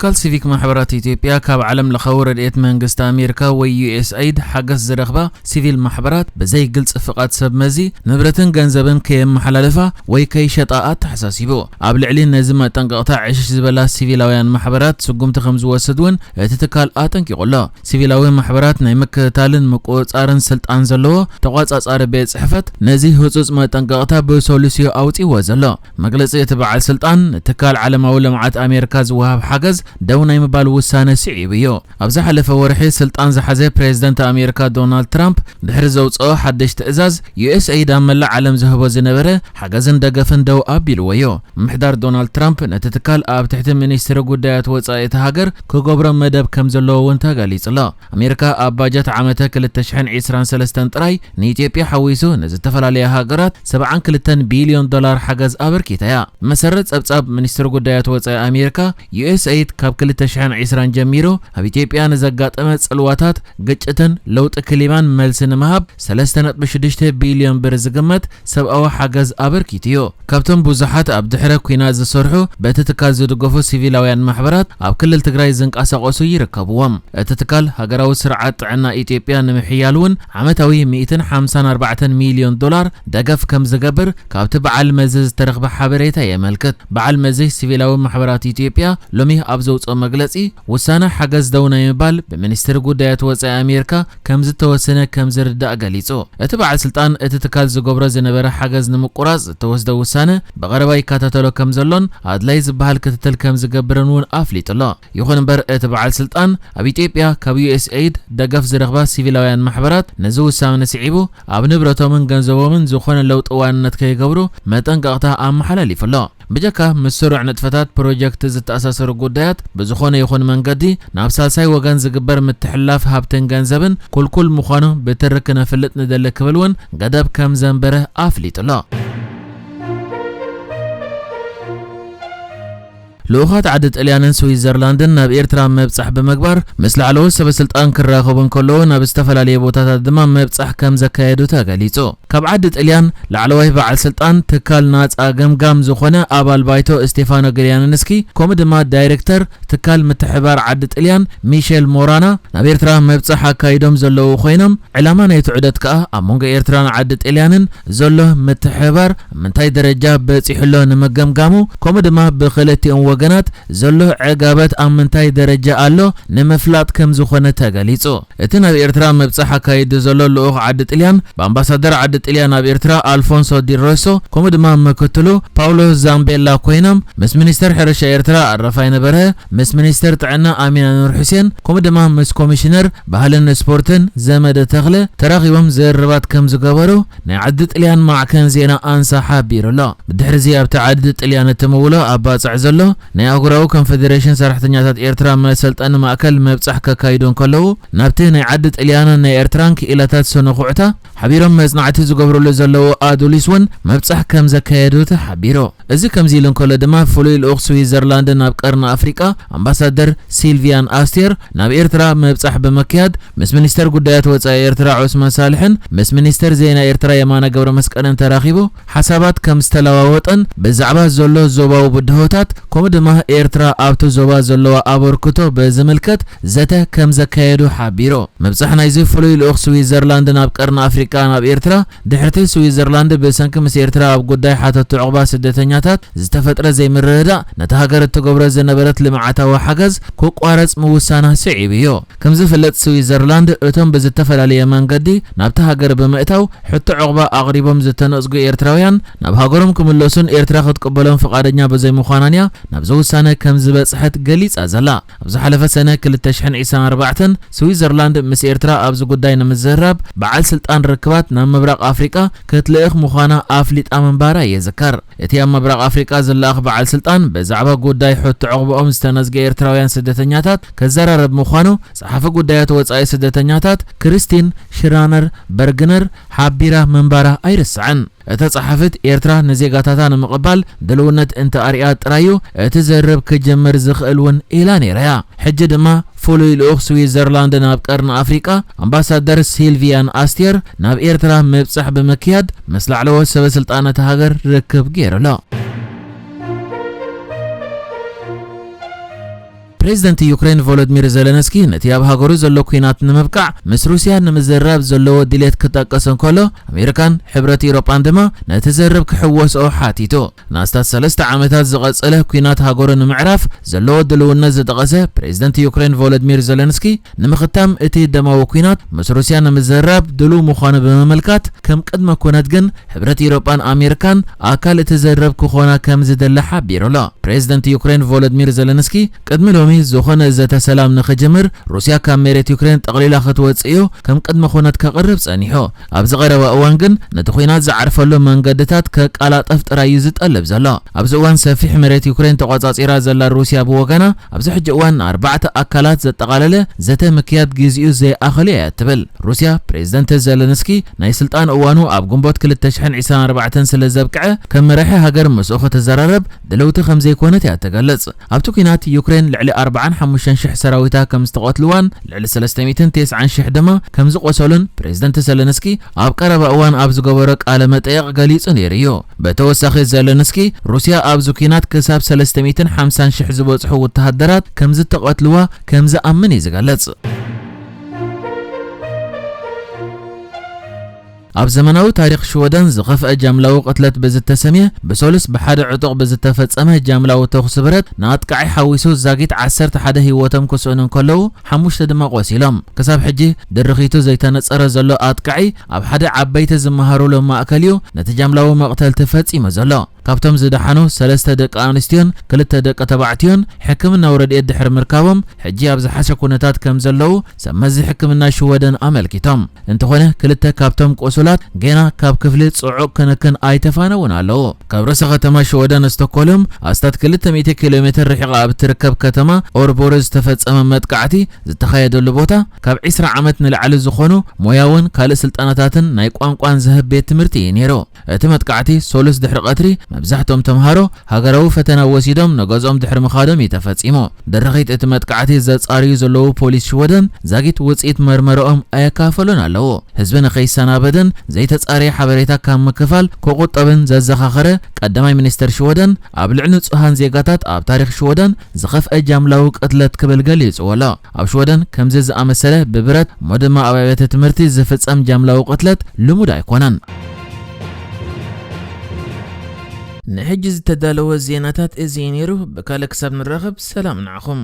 ትካል ሲቪክ ማሕበራት ኢትዮጵያ ካብ ዓለም ለኻዊ ረድኤት መንግስቲ ኣሜሪካ ወይ ዩ ኤስ ኤይድ ሓገዝ ዝረኽባ ሲቪል ማሕበራት ብዘይ ግልፂ ፍቓድ ሰብ መዚ ንብረትን ገንዘብን ከየመሓላልፋ ወይ ከይሸጣ ኣተሓሳሲቡ። ኣብ ልዕሊ ነዚ መጠንቀቕታ ዕሽሽ ዝበላ ሲቪላውያን ማሕበራት ስጉምቲ ከም ዝወስድ እውን እቲ ትካል ኣጠንቂቑ ኣሎ። ሲቪላዊ ማሕበራት ናይ ምክትታልን ምቁጽጻርን ስልጣን ዘለዎ ተቋጻጻሪ ቤት ጽሕፈት ነዚ ህጹጽ መጠንቀቕታ ብሰሉስዮ ኣውጺዎ ዘሎ። መግለጺ እቲ በዓል ስልጣን ንትካል ዓለማዊ ልምዓት ኣሜሪካ ዝወሃብ ሓገዝ ደው ናይ ምባል ውሳነ ስዒቡ እዩ። ኣብ ዝሓለፈ ወርሒ ስልጣን ዝሓዘ ፕሬዝደንት ኣሜሪካ ዶናልድ ትራምፕ ድሕሪ ዘውጽኦ ሓድሽ ትእዛዝ፣ ዩ ኤስ ኤይድ ኣብ መላእ ዓለም ዝህቦ ዝነበረ ሓገዝን ደገፍን ደው ኣቢልዎ እዩ። ምምሕዳር ዶናልድ ትራምፕ ነቲ ትካል ኣብ ትሕቲ ሚኒስትሪ ጉዳያት ወጻኢ እታ ሃገር ክገብሮ መደብ ከም ዘለዎ እውን ተገሊጹ ኣሎ። ኣሜሪካ ኣብ ባጀት ዓመተ ክልተ ሽሕን ዕስራን ሰለስተን ጥራይ ንኢትዮጵያ ሓዊሱ ንዝተፈላለያ ሃገራት ሰብዓን ክልተን ቢልዮን ዶላር ሓገዝ ኣበርኪታ እያ። ብመሰረት ጸብጻብ ሚኒስትሪ ጉዳያት ወጻኢ ኣሜሪካ፣ ዩ ኤስ ኤይድ ካብ ክልተ ሽሕን ዕስራን ጀሚሩ ኣብ ኢትዮጵያ ንዘጋጠመ ጽልዋታት ግጭትን ለውጢ ክሊማን መልሲ ንምሃብ ሰለስተ ነጥቢ ሽዱሽተ ቢልዮን ብር ዝግመት ሰብኣዊ ሓገዝ ኣበርኪቱ እዩ። ካብቶም ብዙሓት ኣብ ድሕረ ኲናት ዝሰርሑ፣ በቲ ትካል ዝድገፉ ሲቪላውያን ማሕበራት ኣብ ክልል ትግራይ ዝንቀሳቐሱ ይርከብዎም። እቲ ትካል ሃገራዊ ስርዓት ጥዕና ኢትዮጵያ ንምሕያል እውን ዓመታዊ ሚእትን ሓምሳን ኣርባዕተን ሚልዮን ዶላር ደገፍ ከም ዝገብር ካብቲ በዓል መዚ ዝተረኽበ ሓበሬታ የመልክት። በዓል መዚ ሲቪላዊ ማሕበራት ኢትዮጵያ ሎሚ ኣብ ዘውፅኦ መግለፂ፣ ውሳነ ሓገዝ ደው ናይ ምባል ብሚኒስትሪ ጉዳያት ወፃኢ ኣሜሪካ ከም ዝተወሰነ ከም ዝርዳእ ገሊጹ። እቲ በዓል ስልጣን እቲ ትካል ዝገብሮ ዝነበረ ሓገዝ ንምቁራጽ ዝተወስደ ውሳነ ብቐረባ ይከታተሎ ከም ዘሎን ኣድላይ ዝበሃል ክትትል ከም ዝገብርን እውን ኣፍሊጡ ኣሎ። ይኹን እምበር እቲ በዓል ስልጣን ኣብ ኢትዮጵያ ካብ ዩ ኤስ ኤይድ ደገፍ ዝረኽባ ሲቪላውያን ማሕበራት ነዚ ውሳነ ስዒቡ ኣብ ንብረቶምን ገንዘቦምን ዝኾነ ለውጢ ዋንነት ከይገብሩ መጠንቀቕታ ኣመሓላሊፉ ኣሎ። ብጀካ ምስ ስሩዕ ንጥፈታት ፕሮጀክት ዝተኣሳሰሩ ጉዳያት ብዝኾነ ይኹን መንገዲ ናብ ሳልሳይ ወገን ዝግበር ምትሕልላፍ ሃብትን ገንዘብን ኩልኩል ምዃኑ ብትሪ ክነፍልጥ ንደሊ ክብል እውን ገደብ ከም ዘንበረ ኣፍሊጡ ኣሎ። ልኡኻት ዓዲ ጥልያንን ስዊዘርላንድን ናብ ኤርትራ መብጻሕ ብምግባር ምስ ላዕለዎት ሰበ ስልጣን ክራኸቡ እንከለዉ ናብ ዝተፈላለየ ቦታታት ድማ መብጻሕ ከም ዘካየዱ ተገሊጹ። ካብ ዓዲ ጥልያን ላዕለዋይ በዓል ስልጣን ትካል ናጻ ገምጋም ዝኾነ ኣባል ባይቶ ስቴፋኖ ግሪያንንስኪ፣ ከምኡ ድማ ዳይሬክተር ትካል ምትሕባር ዓዲ ጥልያን ሚሼል ሞራና ናብ ኤርትራ መብጻሕ ኣካይዶም ዘለዉ ኮይኖም፣ ዕላማ ናይቲ ዑደት ከኣ ኣብ መንጎ ኤርትራን ዓዲ ጥልያንን ዘሎ ምትሕባር ኣብ ምንታይ ደረጃ በጺሑ ኣሎ ንምግምጋሙ፣ ከምኡ ድማ ብክልቲኦም ወገናት ዘሎ ዕጋበት ኣብ ምንታይ ደረጃ ኣሎ ንምፍላጥ ከም ዝኾነ ተገሊጹ። እቲ ናብ ኤርትራ ምብጻሕ ኣካይዱ ዘሎ ልኡኽ ዓዲ ጥልያን፣ ብኣምባሳደር ዓዲ ጥልያን ኣብ ኤርትራ ኣልፎንሶ ዲ ሮሶ፣ ከምኡ ድማ ምክትሉ ፓውሎ ዛምቤላ ኮይኖም፣ ምስ ሚኒስተር ሕርሻ ኤርትራ ኣረፋይነ በርሀ፣ ምስ ሚኒስተር ጥዕና ኣሚና ኑር ሑሴን፣ ከምኡ ድማ ምስ ኮሚሽነር ባህልን ስፖርትን ዘመደ ተኽለ ተራኺቦም ዝርርባት ከም ዝገበሩ ናይ ዓዲ ጥልያን ማዕከን ዜና ኣንሳ ሓቢሩ ኣሎ። ብድሕሪዚ ኣብቲ ዓዲ ጥልያን እቲ ምውሎ ኣብ ባጽዕ ዘሎ ናይ ኣህጉራዊ ኮንፌደሬሽን ሰራሕተኛታት ኤርትራ መሰልጠኒ ማእከል መብጻሕ ከካይዱ እንከለዉ፣ ናብቲ ናይ ዓዲ ጥልያንን ናይ ኤርትራን ክኢላታት ስነ ኩዕታ ሓቢሮም መጽናዕቲ ዝገብርሉ ዘለዉ ኣዱሊስ እውን መብጻሕ ከም ዘካየዱ ተሓቢሩ። እዚ ከምዚ ኢሉ እንከሎ ድማ፣ ፍሉይ ልኡኽ ስዊዘርላንድ ናብ ቀርኒ ኣፍሪቃ ኣምባሳደር ሲልቪያን ኣስቴር ናብ ኤርትራ መብጻሕ ብምክያድ፣ ምስ ሚኒስተር ጉዳያት ወጻኢ ኤርትራ ዑስማን ሳልሕን ምስ ሚኒስተር ዜና ኤርትራ የማነ ገብረ መስቀልን ተራኺቡ ሓሳባት ከም ዝተለዋወጠን ብዛዕባ ዘሎ ዞባዊ ብድሆታት ከምኡ ድማ ኤርትራ ኣብቲ ዞባ ዘለዋ ኣበርክቶ ብዝምልከት ዘተ ከም ዘካየዱ ሓቢሩ። ምብጻሕ ናይዚ ፍሉይ ልኡኽ ስዊዘርላንድ ናብ ቀርኒ ኣፍሪቃ ናብ ኤርትራ፣ ድሕርቲ ስዊዘርላንድ ብሰንኪ ምስ ኤርትራ ኣብ ጉዳይ ሓተቲ ዑቕባ ስደተኛታት ዝተፈጥረ ዘይምርድዳእ ነታ ሃገር እትገብሮ ዝነበረት ልምዓታዊ ሓገዝ ክቋረጽ ምውሳና ስዒቡ እዩ። ከም ዝፍለጥ፣ ስዊዘርላንድ እቶም ብዝተፈላለየ መንገዲ ናብታ ሃገር ብምእታው ሕቶ ዑቕባ ኣቕሪቦም ዝተነጽጉ ኤርትራውያን ናብ ሃገሮም ክምለሱን ኤርትራ ክትቅበሎም ፍቓደኛ ብዘይምዃናን እያ ናብዚ ውሳነ ከም ዝበጽሐት ገሊጻ ዘላ። ኣብ ዝሓለፈ ሰነ ክልተ ሽሕን ዕስራን ኣርባዕተን፣ ስዊዘርላንድ ምስ ኤርትራ ኣብዚ ጉዳይ ንምዝርራብ በዓል ስልጣን ርክባት ናብ ምብራቕ ኣፍሪቃ ክትልእኽ ምዃና ኣፍሊጣ ምንባራ ይዝከር። እቲ ኣብ ምብራቕ ኣፍሪቃ ዝለኣኽ በዓል ስልጣን ብዛዕባ ጉዳይ ሕቶ ዑቕባኦም ዝተነዝገ ኤርትራውያን ስደተኛታት ክዘራረብ ምዃኑ ጸሓፊ ጉዳያት ወጻኢ ስደተኛታት ክርስቲን ሽራነር በርግነር ሓቢራ ምንባራ ኣይርሳዕን። እታ ጸሓፊት፣ ኤርትራ ንዜጋታታ ንምቕባል ድልውነት እንተ ኣርያ ጥራዩ እቲ ዝርርብ ክጅምር ዝኽእል እውን ኢላ ነይራ እያ። ሕጂ ድማ ፍሉይ ልኡኽ ስዊዘርላንድ ናብ ቀርኒ ኣፍሪቃ ኣምባሳደር ሲልቪያን ኣስቴር ናብ ኤርትራ ምብጻሕ ብምክያድ ምስ ላዕለዎት ሰበ ስልጣን እታ ሃገር ርክብ ገይሩ ኣሎ። ፕሬዚደንት ዩክሬን ቮሎዲሚር ዘለንስኪ ነቲ ኣብ ሃገሩ ዘሎ ኲናት ንምብቃዕ ምስ ሩስያ ንምዝራብ ዘለዎ ድሌት ክጠቅስ እንከሎ፣ ኣሜሪካን ሕብረት ኢሮጳን ድማ ነቲ ዘርብ ክሕወስኦ ሓቲቱ። ንኣስታት ሰለስተ ዓመታት ዝቐጸለ ኲናት ሃገሩ ንምዕራፍ ዘለዎ ድልውነት ዝጠቐሰ ፕሬዚደንት ዩክሬን ቮሎዲሚር ዘለንስኪ፣ ንምኽታም እቲ ደማዊ ኲናት ምስ ሩስያ ንምዝራብ ድሉው ምዃኑ ብምምልካት፣ ከም ቅድመ ኩነት ግን ሕብረት ኢሮጳን ኣሜሪካን ኣካል እቲ ዘረብ ክኾና ከም ዝደሊ ሓቢሩ ኣሎ። ፕሬዚደንት ዩክሬን ቮሎዲሚር ዘለንስኪ ቅድሚ ሎሚ ዝኾነ ዘተ ሰላም ንኽጅምር ሩስያ ካብ መሬት ዩክሬን ጠቕሊላ ክትወጽእ እዩ ከም ቅድመ ኩነት ከቕርብ ጸኒሑ። ኣብዚ ቀረባ እዋን ግን ነቲ ኲናት ዝዓርፈሉ መንገድታት ከቃላጠፍ ጥራይ እዩ ዝጠልብ ዘሎ። ኣብዚ እዋን ሰፊሕ መሬት ዩክሬን ተቆጻጺራ ዘላ ሩስያ ብወገና ኣብዚ ሕጂ እዋን ኣርባዕተ ኣካላት ዘጠቓለለ ዘተ ምክያድ ግዜኡ ዘይኣኸለ እያ ትብል። ሩስያ ፕሬዚደንት ዘለንስኪ ናይ ስልጣን እዋኑ ኣብ ግንቦት ክልተ ሽሕን ዕስራን ኣርባዕተን ስለ ዘብቅዐ ከም መራሒ ሃገር ምስኡ ክትዘራረብ ድልውቲ ከም ዘይኮነት እያ ትገልጽ። ኣብቲ ኲናት ዩክሬን ልዕሊ ኣርባዓን ሓሙሽተን ሽሕ ሰራዊታ ከም ዝተቐትልዋን ልዕሊ ሰለስተ ሚእትን ተስዓን ሽሕ ድማ ከም ዝቆሰሉን ፕሬዚደንት ዘለንስኪ ኣብ ቀረባ እዋን ኣብ ዝገበሮ ቃለ መጠየቕ ገሊጹ ነይሩ እዩ። ብተወሳኺ ዘለንስኪ ሩስያ ኣብዚ ኲናት ክሳብ ሰለስተ ሚእትን ሓምሳን ሽሕ ዝበጽሑ ወተሃደራት ከም ዝተቐትልዋ ከም ዝኣምን እዩ ዝገልጽ። ኣብ ዘመናዊ ታሪኽ ሽወደን ዝኸፍአ ጃምላዊ ቅትለት ብዝተሰምየ ብሰሉስ ብሓደ ዕጡቕ ብዝተፈጸመ ጃምላዊ ተኹሲ ብረት ንኣጥቃዒ ሓዊሱ ዛጊት ዓሰርተ ሓደ ህይወቶም ክስእኑ እንከለዉ ሓሙሽተ ድማ ቆሲሎም። ክሳብ ሕጂ ድርኺቱ ዘይተነጸረ ዘሎ ኣጥቃዒ ኣብ ሓደ ዓበይቲ ዝመሃሩሉ ማእከል እዩ ነቲ ጃምላዊ መቕተልቲ ፈጺሙ ዘሎ። ካብቶም ዝደሓኑ ሰለስተ ደቂ ኣንስትዮን ክልተ ደቂ ተባዕትዮን ሕክምናዊ ረድኤት ድሕሪ ምርካቦም ሕጂ ኣብ ዝሓሸ ኩነታት ከም ዘለዉ ሰብ መዚ ሕክምና ሽወደን ኣመልኪቶም። እንተኾነ ክልተ ካብቶም ቁሱላት ገና ካብ ክፍሊ ጽዑቕ ክንክን ኣይተፋነውን ኣለዉ። ካብ ርእሰ ከተማ ሽወደን ስቶኮልም ኣስታት ክልተ ሚእቲ ኪሎ ሜትር ርሒቓ ኣብ እትርከብ ከተማ ኦርቦሮ ዝተፈጸመ መጥቃዕቲ ዝተኻየደሉ ቦታ ካብ ዕስራ ዓመት ንላዕሊ ዝኾኑ ሞያውን ካልእ ስልጠናታትን ናይ ቋንቋን ዝህብ ቤት ትምህርቲ እዩ ነይሩ። እቲ መጥቃዕቲ ሰሉስ ድሕሪ ቀትሪ መብዛሕትኦም ተምሃሮ ሃገራዊ ፈተና ወሲዶም ንገዝኦም ድሕሪ ምኻዶም እዩ ተፈጺሙ። ድርኺት እቲ መጥቃዕቲ ዘጻርዩ ዘለዉ ፖሊስ ሽወደን ዛጊት ውጽኢት መርመረኦም ኣየካፈሉን ኣለዉ። ህዝቢ ንኸይሰናበድን ዘይተጻረየ ሓበሬታ ካብ ምክፋል ክቑጠብን ዘዘኻኸረ ቀዳማይ ሚኒስተር ሽወደን፣ ኣብ ልዕሊ ንጹሃን ዜጋታት ኣብ ታሪኽ ሽወደን ዝኸፍአ ጃምላዊ ቅትለት ክብል ገሊጽዎ ኣሎ። ኣብ ሽወደን ከምዚ ዝኣመሰለ ብብረት እሞ ድማ ኣብ ኣብያተ ትምህርቲ ዝፍጸም ጃምላዊ ቅትለት ልሙድ ኣይኮነን። ንሕጂ ዝተዳለወ ዜናታት እዚ እዩ ነይሩ። ብካልእ ክሳብ ንራኸብ ሰላም ንዓኹም።